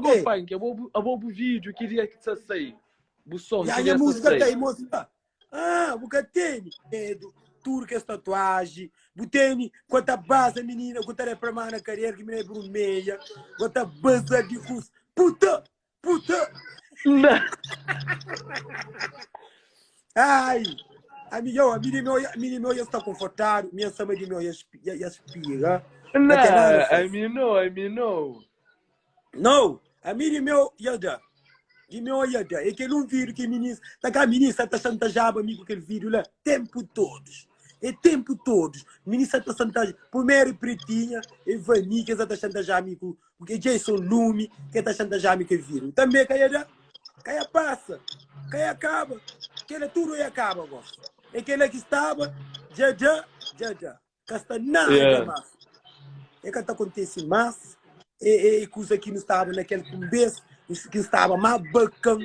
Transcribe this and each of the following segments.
Abo funk, abo abo bu vídeo que dia que sa sai? Bu som Ya que nha dia sa música sai? tá aí, moça. Ah, bu ka tene medo, tudo que é tatuagem. Bu tene quanta base menina, que tá reclamando na carreira que menina é vermelha, quanta base de cus. Puta, puta. Não. Ai, amigo, a minha meu, a minha meu já está confortável, minha sama de meu já já espira. Não, a mim não, a mim não. Não, a minha meu já dá. De meu já dá. É aquele um vídeo que menino, tá cá a menina está chantageando amigo aquele vídeo lá, tempo todos. É tempo todos. Menina está chantageando. Primeiro pretinha, e Vani que está chantageando amigo, porque Jason Lume que está chantageando amigo aquele vídeo. Também caia dá. Caia passa, caia acaba. Aquele tudo aí acaba, gosto. É aquele que estava, já já, já já. Ka sta nada Yeah. más. É ka ta kontese más. É, é kuza ki nu staba na kel kunbes, ki staba má bakan,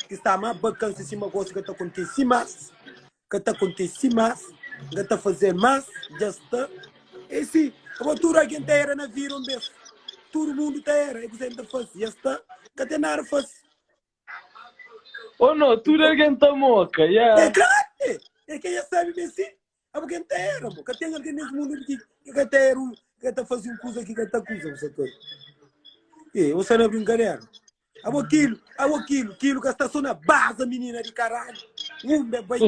ki staba má bakan, se sima gosi ka ta kontese más, ka ta kontese más, N ka ta faze más, dja sta. É si, abo tudu algen ta era na vida un bes. Tudu mundu ta era, é kuzê N ta faze, dja sta, ka ten nada faze. Oh no, tudu algen ta moka, É yeah. klaru, é, é ke dja sabe ma é si. Abo ken ta era, bo. Ka ten algen nes mundu ki ki ka ta era, ki ka ta faze un kuza ki ka ta kuza, bu sa ta. E, bu sta na brinkadera. Abo kilu, abo kilu, kilu ka sta so na baza minina di karalhu. Umbe bai.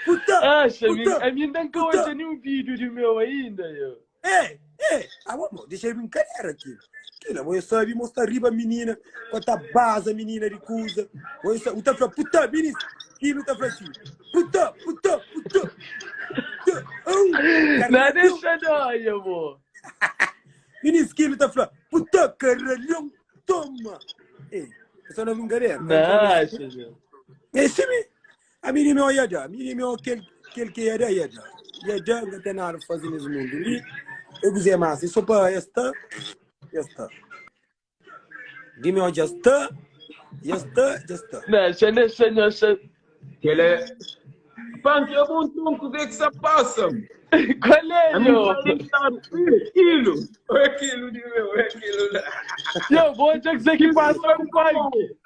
Puta, Axa, mi, puta, a mi ainda nunca puta. odja nenhum vídeo de meu ainda, yo. É, é, abo mo, dexa de brincadeira aquilo. Aquilo, abo eu sabe mostrar riba menina, quando tá baza menina de coisa. Bo eu sabe, o tá fala, puta, menina, aquilo tá fala assim, puta, puta, puta. Puta, au, Não caralho. deixa dóia, bo. Menina, aquilo tá fala, puta, caralhão, toma. É, só na brincadeira. Não acha, yo. É assim, A mi di meu ia da, mi di meu kel kel ke ia da ia da. Ia da, nka ten nada pa faze nes mundu li. Eu kuzê mas, é só pa es sta, es sta. Di meu dja sta, dja sta, dja sta. Não, xa deixa, não, xa. Kel é. Panki, é bom tom, kuzê ki sa pasa? Qual é, A mi yo? tá deitado. É aquilo, é aquilo de meu, é aquilo lá. Yo, bom dia que você que passa com o Panki.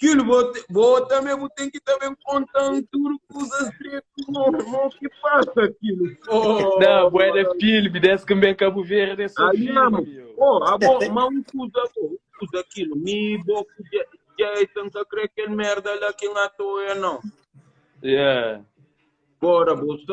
Kilo, bo, bo também bo tem que também contar tudo coisas direito, meu irmão, que passa, Kilo? Oh, Não, boé de filme, desce que bem Cabo Verde, é só Aí, filme, mano, yo. oh, a bo, mas um coisa, bo, coisa, Kilo, mi bo, Jason, tá crê que merda lá que não toa, não. Yeah. Bora, você.